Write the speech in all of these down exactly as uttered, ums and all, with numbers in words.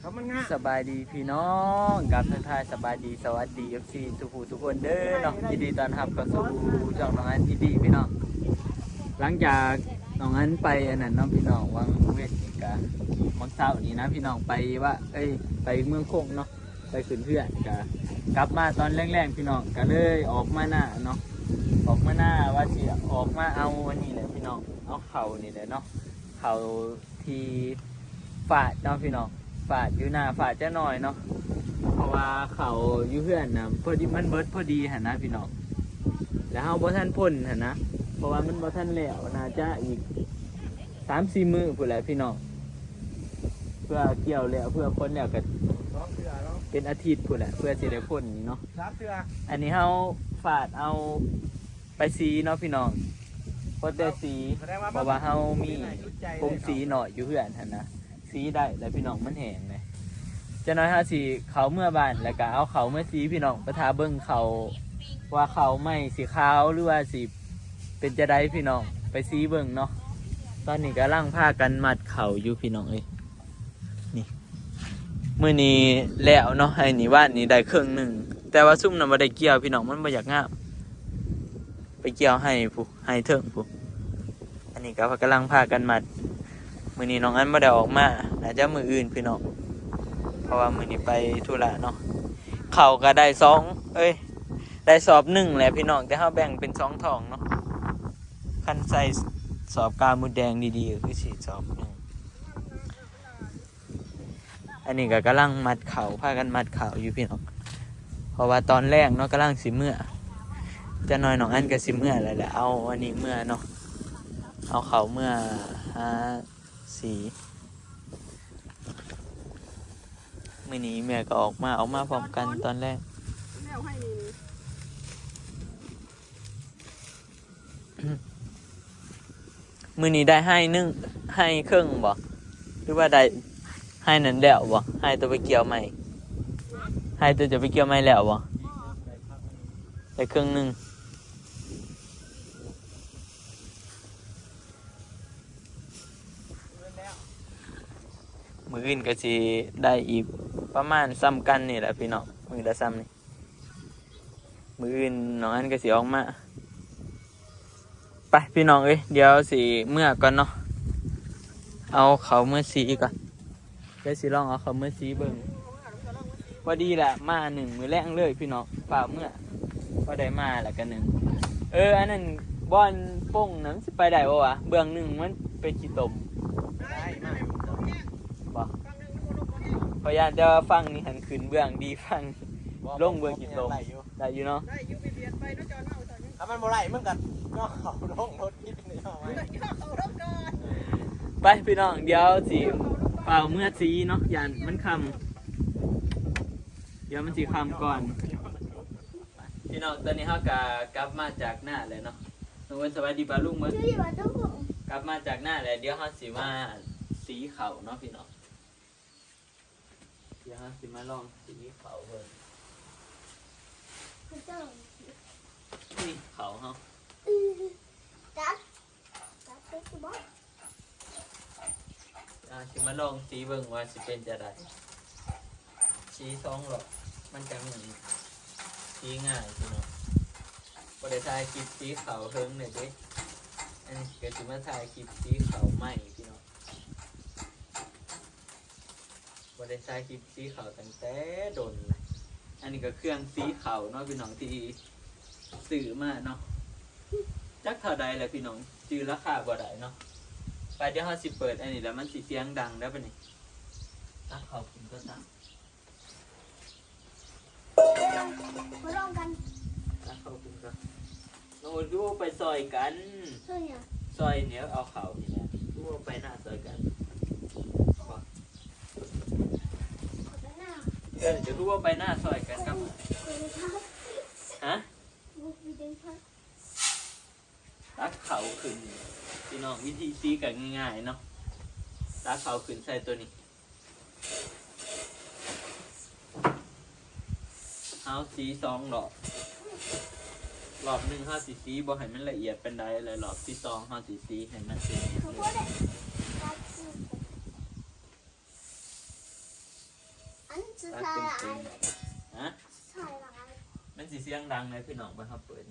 สบายดีพี่น้องครับ ทักทายสบายดี สวัสดี เอฟซี ทุกผู้ทุกคนเด้อเนาะ ยินดีต้อนรับเข้าสู่ช่องน้องอัน อินดี้ พี่น้อง หลังจากน้องอันไปอันนั้นเนาะพี่น้อง วังเวทกะวังเช้านี้นะพี่น้อง ไปว่า เอ้ย ไปเมืองคงเนาะ ไปขึ้นเฮือนกะกลับมาตอนแลงๆพี่น้อง ก็เลยออกมาหน้าเนาะ ออกมาหน้าว่าสิออกมาเอาอันนี้แหละพี่น้อง เอาเข่านี่แหละเนาะ เข่าที่ฝาดเนาะพี่น้อง ฝาดอยู่หน้าฝาดจะหน่อยเนาะ เพราะว่าเข่าอยู่เฮือนนะพอดีมันเบิดพอดีหั่นนะพี่น้อง แล้วเฮาบ่ทันพ่นหั่นนะ เพราะว่ามันบ่ทันแล้ว น่าจะอีกสามสี่มื้อพู้นแหละพี่น้อง เพื่อเกี่ยวแล้ว เพื่อพ่นแล้วก็ สองเทื่อเนาะ เป็นอาทิตย์พู้นแหละ เพื่อสิได้พ่นนี่เนาะ สามเทื่อ อันนี้เฮาฝาดเอาไปสีเนาะพี่น้อง พ่นแต่สี แสดงว่า เพราะว่าเฮามี มีหลายชุดใจเลย ผงสีหน่อยอยู่เฮือนหั่นนะ สีได้แล้วพี่น้อง มันแห้งเลย จะน้อยเฮาสิเข้าเมือบ้าน แล้วก็เอาเข้าเมือสีพี่น้อง ไปท่าเบิ่งเข้า ว่าเข้าใหม่สิขาวหรือว่าสิเป็นจะไดพี่น้อง ไปสีเบิ่งเนาะ ตอนนี้กำลังพากันมัดเข้าอยู่พี่น้องเอ้ย นี่ มื้อนี้แล้วเนาะ ไอ้นี่ว่านนี่ได้ครึ่งหนึ่ง แต่ว่าซุมนั้นบ่ได้เกี่ยวพี่น้อง มันบ่อยากงาม ไปเกี่ยวให้ผู้ ให้เทิงผู้ อันนี้ก็กำลังพากันมัด มื้อนี้น้องอันบ่ได้ออกมา น่าจะมื้ออื่นพี่น้อง เพราะว่ามื้อนี้ไปธุระเนาะ เข้าก็ได้สอง เอ้ย ได้สอบหนึ่งแหละพี่น้อง แต่เฮาแบ่งเป็นสองท้องเนาะ คันใส่สอบกาหมูแดงดีๆ ก็คือสิสอบหนึ่ง อันนี้ก็กำลังมัดเข้า พากันมัดเข้าอยู่พี่น้อง เพราะว่าตอนแลงเนาะ กำลังสิเมือ จะน้อยน้องอันก็สิเมือแล้วแหละ เอาอันนี้เมือเนาะ เอาเข้าเมือหาสี มื้อนี้แม่ก็ออกมา ออกมาพร้อมกันตอนแลง แล้วให้นี่ มื้อนี้ได้ให้หนึ่ง ให้ครึ่งบ่ หรือว่าได้ให้นั้นแล้วบ่ ให้ตัวไปเกี่ยวใหม่ ให้ตัวจะไปเกี่ยวใหม่แล้วบ่ ได้ครึ่งหนึ่ง มื้ออื่นก็สิได้อีกประมาณส่ำกันนี่แหละพี่น้อง มื้อละส่ำนี่ มื้ออื่นน้องอันก็สิออกมา ไปพี่น้องเอ้ย เดี๋ยวสิเมือก่อนเนาะ เอาเข้าเมือสีก่อน เดี๋ยวสิลองเอาเข้าเมือสีเบิ่ง พอดีแหละ มาหนึ่งมื้อแลงเลยพี่น้อง ฟ้าวเมือ พอได้มาแล้วก็หนึ่ง เออ อันนั้นบ่อนป่งนั้นสิไปได้บ่วะ เบื้องหนึ่งมันเป็นขี้ตม ได้มา บ่ เพราะย่านแต่ว่าฝั่งนี้หันขึ้นเบื้องดี ฝั่ง บ่ ลงเบื้องขี้ตม ได้อยู่ ได้อยู่เนาะ ได้อยู่ ไปเบียดไปเนาะ จอดเอาใส่มัน ถ้ามันบ่ไหลมันก็ย่อเขาลงรถนิดนึงเอาไว้ ย่อเขาลงก่อน ไปพี่น้อง เดี๋ยวสิฟ้าวเมือสีเนาะ ย่านมันค่ำ เดี๋ยวมันสิค่ำก่อน พี่น้อง ตอนนี้เฮาก็กลับมาจากนาแล้วเนาะ น้องเอิ้นสวัสดีป้าลุงเบิ่ง สวัสดีป้าลุง กลับมาจากนาแล้ว เดี๋ยวเฮาสิมาสีเข้าเนาะพี่น้อง เดี๋ยวเฮาสิมาลองสีเข้าเบิ่ง พระเจ้า นี่เข้าเฮา อือ จับ จับได้คือบ่ อ่า สิมาลองสีเบิ่งว่าสิเป็นจะได สีสองรอบ มันจั่งสีง่ายพี่น้อง บ่ได้ถ่ายคลิปสีเข้าเฮิงเลยเด้ อันนี้ก็สิมาถ่ายคลิปสีเข้าใหม่พี่น้อง บ่ได้ถ่ายคลิปสีเข้าตั้งแต่โดนละ อันนี้ก็เครื่องสีเข้าเนาะพี่น้อง ที่ซื้อมาเนาะ จักเท่าใดแหละพี่น้อง จื่อราคาบ่ได้เนาะ ไป เดี๋ยวเฮาสิเปิดอันนี้แล้วมันสิเสียงดังแล้วบัดนี้ ตักเข้ากินก็ตัก มาลองกัน ตักเข้ากินก็ โอ้ ดูไปซอยกัน ซอยหยัง ซอยเนี่ยเอาเข้านี่แหละ ดูไปหน้าซอยกัน ขอไปหน้า เออ เดี๋ยวดูว่าไปหน้าซอยกันครับ ขอไปพัก ฮะ ขอไปพัก ตักเข้าขึ้น พี่น้อง วิธีสีก็ง่ายๆเนาะ ตักเข้าขึ้นใส่ตัวนี้ เฮาสีสองรอบ รอบหนึ่งเฮาสิสีบ่ให้มันละเอียดปานใด แล้วรอบที่สองเฮาสิสีให้มันละเอียดเลย ขอโทษเลย ตักขึ้น เ ตัดเป็นสี ฮะ มันสิเสียงดังเลยพี่น้อง บ่ทันเปิด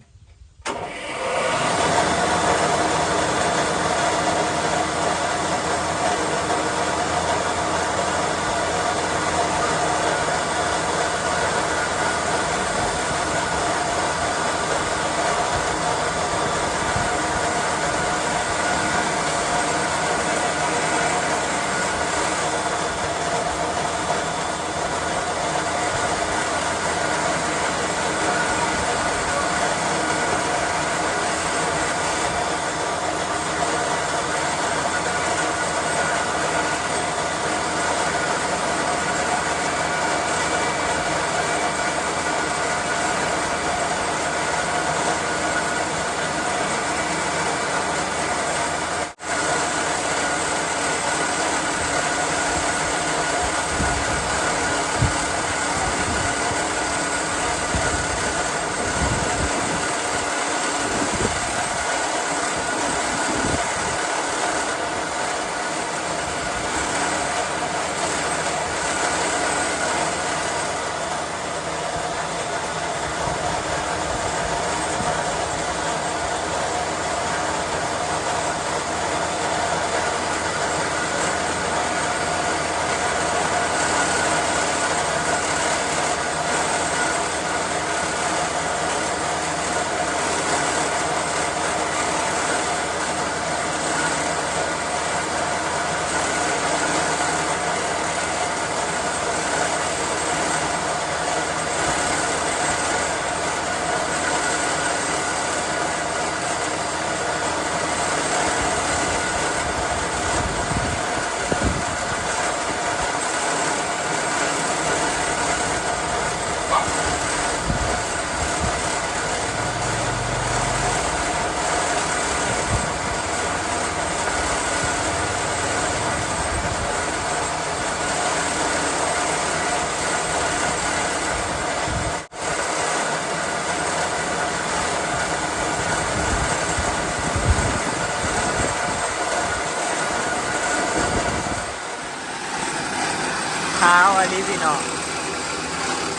ขาวอันนี้พี่น้อง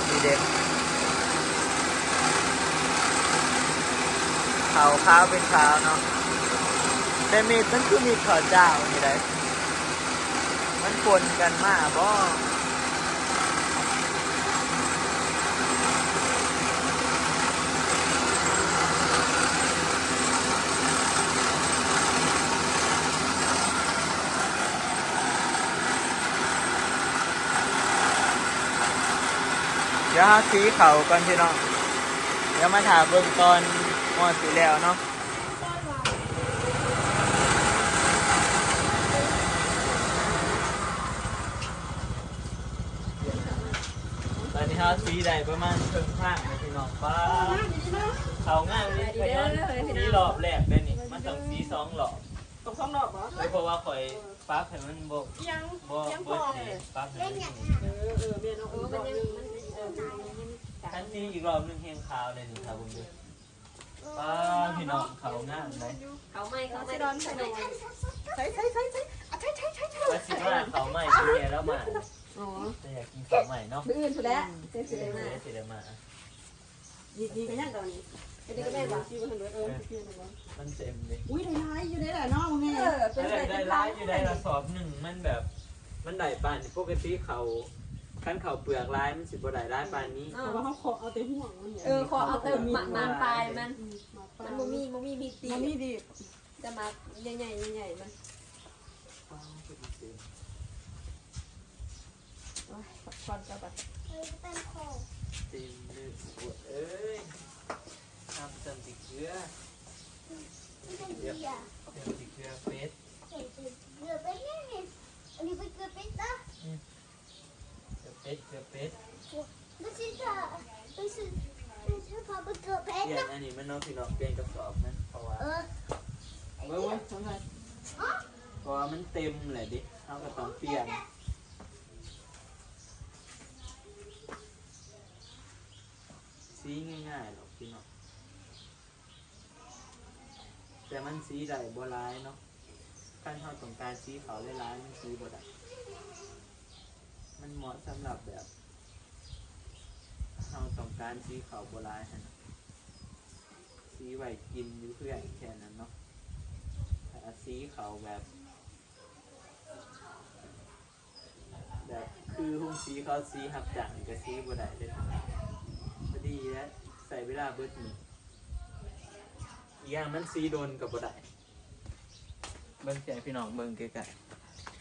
นี่เด้ ข้าวขาวเป็นข้าวเนาะ แต่เม็ดมันคือเม็ดข้าวเจ้านี่ได๋ มันปนกันมาบ่ เดี๋ยวเฮาสีข้าวก่อนพี่น้อง เดี๋ยวมาถ่าเบิ่งตอนฮอดสิแล้วเนาะ ตอนนี้เฮาสีได้ประมาณครึ่งทางแล้วพี่น้อง ป๊าด ข้าวงามนี่ สีรอบแรกเด้นี่ มันต้องสีสองรอบ ต้องสองรอบบ่ เออ เพราะว่าข้อยปรับให้มันบ่ เอียง บ่ เอียง บ่ พอ เด้ ปรับให้มัน เออ เออ แม่นเนาะ เออ มันยัง มัน เออ คันสีอีกรอบหนึ่งแฮงขาวเลยนี่ ถ้าเบิ่งเด้อ ป๊าด พี่น้อง ข้าวงามเลย ข้าวใหม่ ข้าวใหม่ ใส่ ใส่ ใส่ ใส่ อ่ะ ใส่ ใส่ ใส่ ใส่ ว่าสิมาข้าวใหม่ มื้อนี้แล้วมา อ๋อ แต่อยากกินข้าวใหม่เนาะ มื้ออื่นพู้นแหละ จั่งสิได้มา เออ สิได้มา อีก อีกก็ยังเก่านี่ อันนี้ก็แม่นบ่ เออ มันเต็มเลย อุ้ย ได้หลายอยู่เด้ล่ะเนาะแม่ เออ เป็น ได้ ได้ ได้หลายอยู่ ได้กระสอบหนึ่ง มันแบบ มันได้ปานนี้ ปกติข้าว คันข้าวเปลือกหลาย มันสิบ่ได้หลายปานนี้ เพราะว่าเฮาเคาะเอาแต่ห่วงมัน เออ เคาะเอาแต่หมาก หมากปลายมัน อืม หมากปลาย มันบ่มี บ่มีมีดตี บ่มีดีบ แต่หมากใหญ่ๆ ใหญ่ๆ มัน ป๊าด คือมันเต็ม โอ้ย พักผ่อนซะก่อน เต็มเลย ปวดเอ้ย น้ำเติมติดเกลือ เติมติดเกลือเป็ด เกลือเป็ดเนี่ย อันนี้เป็นเกลือเป็ดนะ อืม เกลือเป็ด เกลือเป็ด ไม่ใช่ค่ะ ไม่ใช่ ไม่ใช่ค่ะ เป็นเกลือเป็ด เปลี่ยน นะ อันนี้มันเนาะพี่น้อง เปลี่ยนกระสอบมัน เพราะว่า เออ เบิ่ง เบิ่ง ทำไม อ๋อ เพราะว่ามันเต็มแหละดิ เฮาก็ต้องเปลี่ยน สีง่ายๆหรอกพี่น้อง แต่มันสีได้บ่หลายเนาะ คันเฮาต้องการสีขาวหลายๆ มันสีบ่ได้ มั เหมาะสำหรับแบบ เราต้องการสีขาวบ่หลายหั้นนะ สีไว้กินอยู่เพื่อนแค่นั้นเนาะ ถ้าสีขาวแบบ แบบคือโฮงสีเขาสีรับจ้างนี่ก็สีบ่ได้เด้อ พอดีแล้วใส่เวลาเบิดมื้อ อีกอย่างมันสีโดนก็บ่ได้ เบิ่งแจพี่น้องเบิ่งใกล้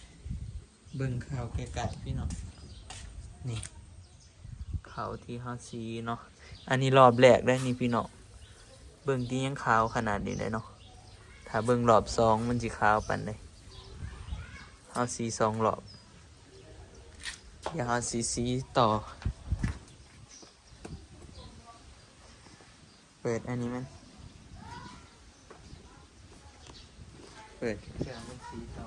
ๆ เบิ่งขาวใกล้ๆพี่น้อง นี่ ขาวที่เฮาสีเนาะ อันนี้รอบแรกได้อนี่พี่น้อง เบิ่งที่ยังขาวขนาดนี้เลยเนาะ ถ้าเบิ่งรอบสองมันสิขาวปานใด เฮาสีสองรอบ เดี๋ยวเฮาสีสีต่อ เปิดอันนี้มัน เปิดเครื่องมันสีต่อ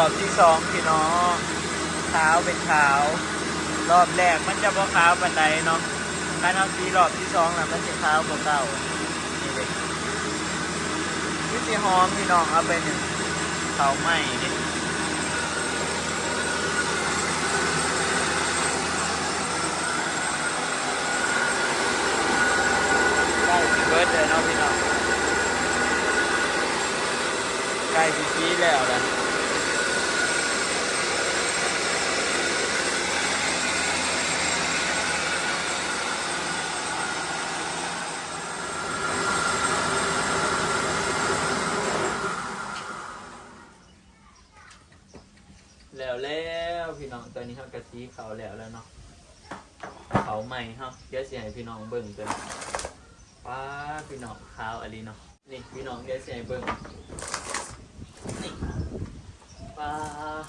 อบที่สองพี่น้อง ขาวเป็นขาว รอบแรกมันจะบ่ขาวปานใดเนาะ คันเอาสีรอบที่สองน่ะมันสิขาวกว่าเก่า นี่เด้ คือสิหอมพี่น้อง เอาไปนึ่ง ข้าวไหม้เด้ ใกล้สิเบิดแล้วเนาะพี่น้อง ใกล้สิสีแล้วล่ะ แล้วแล้วพี่น้อง ตอนนี้เฮากะสีข้าวแล้วแล้วเนาะ ข้าวไหม้เฮา เดี๋ยวสิให้พี่น้องเบิ่งกัน ป๊าด พี่น้อง ขาวอีหลีเนาะ นี่พี่น้อง เดี๋ยวสิให้เบิ่ง นี่ ป๊าด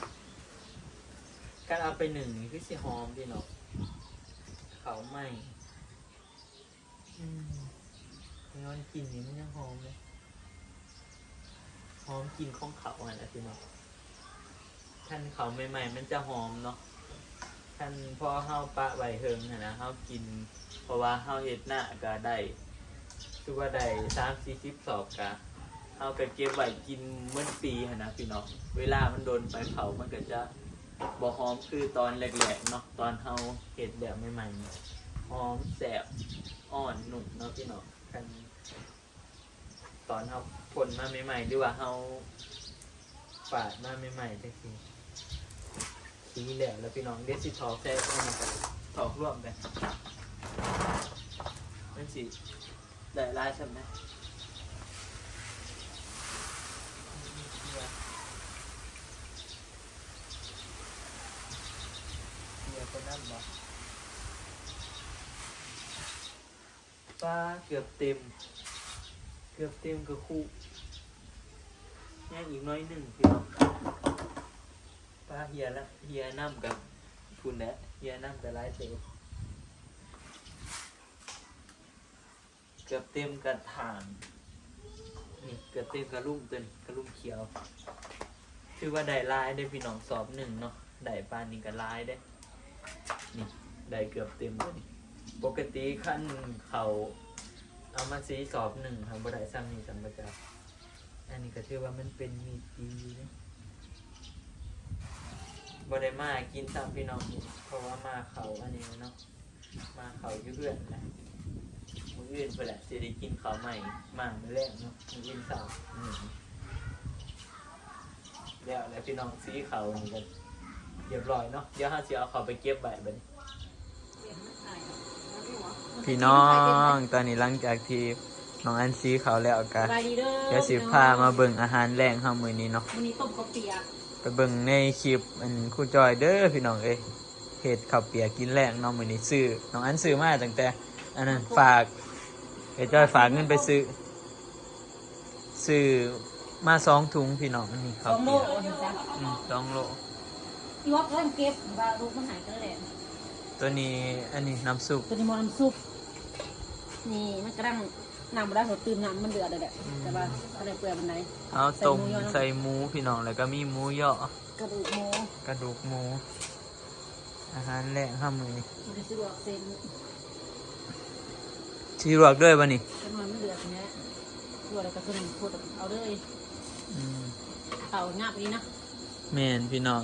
คันเอาไปนึ่งนี่คือสิหอมพี่น้อง ข้าวไหม้ อืม ย้อนกลิ่นนี่มันยังหอมเลย หอมกลิ่นของข้าวหั่นล่ะพี่น้อง คันข้าวใหม่ๆมันจะหอมเนาะ คันพอเฮาปะไว้เฮิงหั่นนะ เฮากิน เพราะว่าเฮาเฮ็ดนาก็ได้ คือว่าได้สามสี่สิบสอบกะ เฮาก็เก็บไว้กินหมดปีหั่นนะพี่น้อง เวลามันโดนไปเผามันก็จะบ่หอมคือตอนแรกๆเนาะ ตอนเฮาเฮ็ดแบบใหม่ๆเนี่ย หอมแซ่บ อ่อนนุ่มเนาะพี่น้อง คันตอนเฮาพ่นมาใหม่ๆ หรือว่าเฮาปาดมาใหม่ๆ จังซี้ สีแล้ว แล้วพี่น้อง เดี๋ยวสิถอกใส่อันนี้กัน ถอกร่วมกัน มันสิได้หลายส่ำใด เกลือ เกลือคนนั้นบ่ ป๊าด เกือบเต็ม เกือบเต็มกะคุ ยังอีกน้อยหนึ่งพี่น้อง ป๊าด เหี่ยละ เหี่ยน้ำกับพุ้นแหละ เหี่ยน้ำกับหลายเติบ เกือบเต็มกระถาง นี่เกือบเต็มกะลุ่ม ตัวนี้กะลุ่มเขียว ถือว่าได้หลายเด้อพี่น้อง สอบหนึ่งเนาะ ได้ปานนี้ก็หลายเด้ นี่ ได้เกือบเต็มเลย ปกติคันข้าวเอามาสีสอบหนึ่งทำบ่ได้ซ้ำนี่ซ้ำบ่จ้า อันนี้ก็ถือว่ามันเป็นมีดดีอยู่เด้ บ่ได้มากินซ้ำพี่น้อง เพราะว่ามาข้าวอันนี้เนาะ มาข้าวอยู่เฮือนนะ มื้ออื่นพุ้นแหละสิได้กินข้าวใหม่ มามื้อแลงเนาะ มื้ออื่นเช้า อืม แล้ว แล้วพี่น้องสีข้าวนี่ก็เรียบร้อยเนาะ เดี๋ยวเฮาสิเอาข้าวไปเก็บไว้บัดนี้ พี่น้อง ตอนนี้หลังจากที่น้องอันสีข้าวแล้วกะ สบายดีเด้อ เดี๋ยวสิพามาเบิ่งอาหารแลงเฮามื้อนี้เนาะ มื้อนี้ต้มข้าวเปียก ไปเบิ่งในคลิปอันครูจอยเด้อพี่น้องเอ้ย เฮ็ดข้าวเปียกกินแลงเนาะ มื้อนี้ซื้อ น้องอันซื้อมาตั้งแต่ อันนั้นฝาก เอ้ย จอยฝากเงินไปซื้อ ซื้อมาสองถุงพี่น้อง นี่ข้าวเปียก สองโลจ้ะ อืม สองโล อีวอกกำลังเก็บว่าลูกมันหายกันแล้วแหละ ตัวนี้ อันนี้น้ำซุป ตัวนี้หม้อน้ำซุป นี่มันกำลัง น้ำบ่ได้ เขาตื่นน้ำมันเดือดแล้วแหละ อืม แต่ว่าบ่ได้เปื่อยปานใด เอาต้ม ใส่หมูยอเนาะ ใส่หมูพี่น้อง แล้วก็มีหมูยอ กระดูกหมู กระดูกหมู อาหารแลงเฮามื้อนี้ มันก็สิลวกเส้น สิลวกด้วยบ่นี่ จักหน่อยมันเดือดแหละ ลวกแล้วก็ขึ้นพูดเอาเลย อืม ข้าวงามอีหลีนะ แม่นพี่น้อง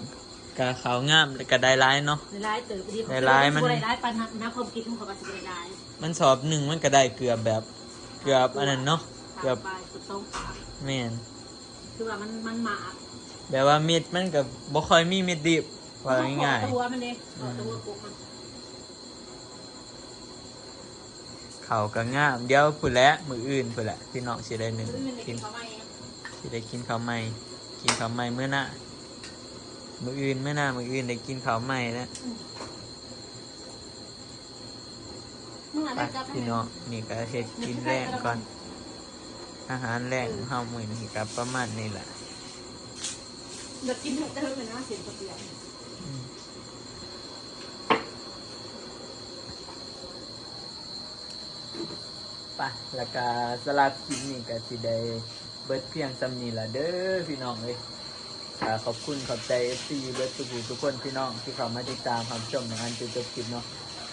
กะข้าวงาม แล้วก็ได้หลายเนาะ ได้หลายเติบอีหลี ได้หลาย มัน บ่ได้หลายปานนั้นนะ ความคิดของข้อยก็สิบ่ได้หลาย มันสอบหนึ่งมันก็ได้เกือบแบบ เกือบอันนั้นเนาะ เกือบ ปลายเกือบสองปลาย แม่น คือว่ามัน มันหมาก แบบว่าเม็ดมันก็บ่ค่อยมีเม็ดดิบ ว่าง่ายๆ ตัวมันเด้ อืม ตัวกกมัน ข้าวก็งาม เดี๋ยวพุ้นแหละ มื้ออื่นพุ้นแหละ พี่น้องสิได้นึ่ง มื้ออื่นได้กิน กินข้าวใหม่ สิได้กินข้าวใหม่ กินข้าวใหม่มื้อหน้า มื้ออื่นมื้อหน้า มื้ออื่นได้กินข้าวใหม่แล้ว อืม ไปพี่น้อง นี่ก็เฮ็ดกินแลงก่อน อาหารแลงเฮามื้อนี้ก็ประมาณนี้แหละ อยากกินเถอะ แต่มันเป็นอาหารเสียงกระเปียก อืม ไป แล้วก็สำหรับคลิปนี้ก็สิได้เบิดเพียงส่ำนี้ล่ะเด้อพี่น้องเอ้ย ก็ขอบคุณขอบใจ เอฟซี เบิดทุกผู้ทุกคนพี่น้องที่เข้ามาติดตามรับชมในอันจนจบคลิปเนาะ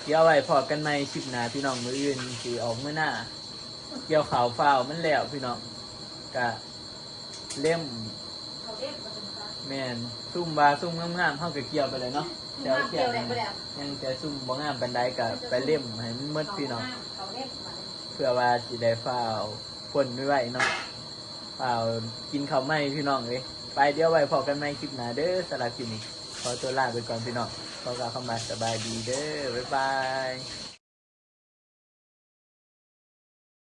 เดี๋ยวไว้พอกันใหม่คลิปหน้าพี่น้อง มื้ออื่นสิออกมื้อหน้า เกี่ยวข้าวฟ้าวมันแล้วพี่น้อง ก็เล่ม เขาเรียกว่าเป็นคะ แม่น ซุ่มว่าซุ่มงามๆเฮาก็เกี่ยวไปเลยเนาะ งามเกี่ยวได้บ่แล้ว ยังแต่ซุ่มบ่งามปานใดก็ไปเล่มให้มันหมดพี่น้อง เขาเรียกว่า เพื่อว่าสิได้ฟ้าวพ้นไวๆเนาะ ฟ้าวกินข้าวใหม่พี่น้องเอ้ย ไปเดี๋ยวไว้พอกันใหม่คลิปหน้าเด้อ สำหรับคลิปนี้ขอตัวลาไปก่อนพี่น้อง ขอกล่าวคำว่าสบายดีเด้อ บ๊ายบาย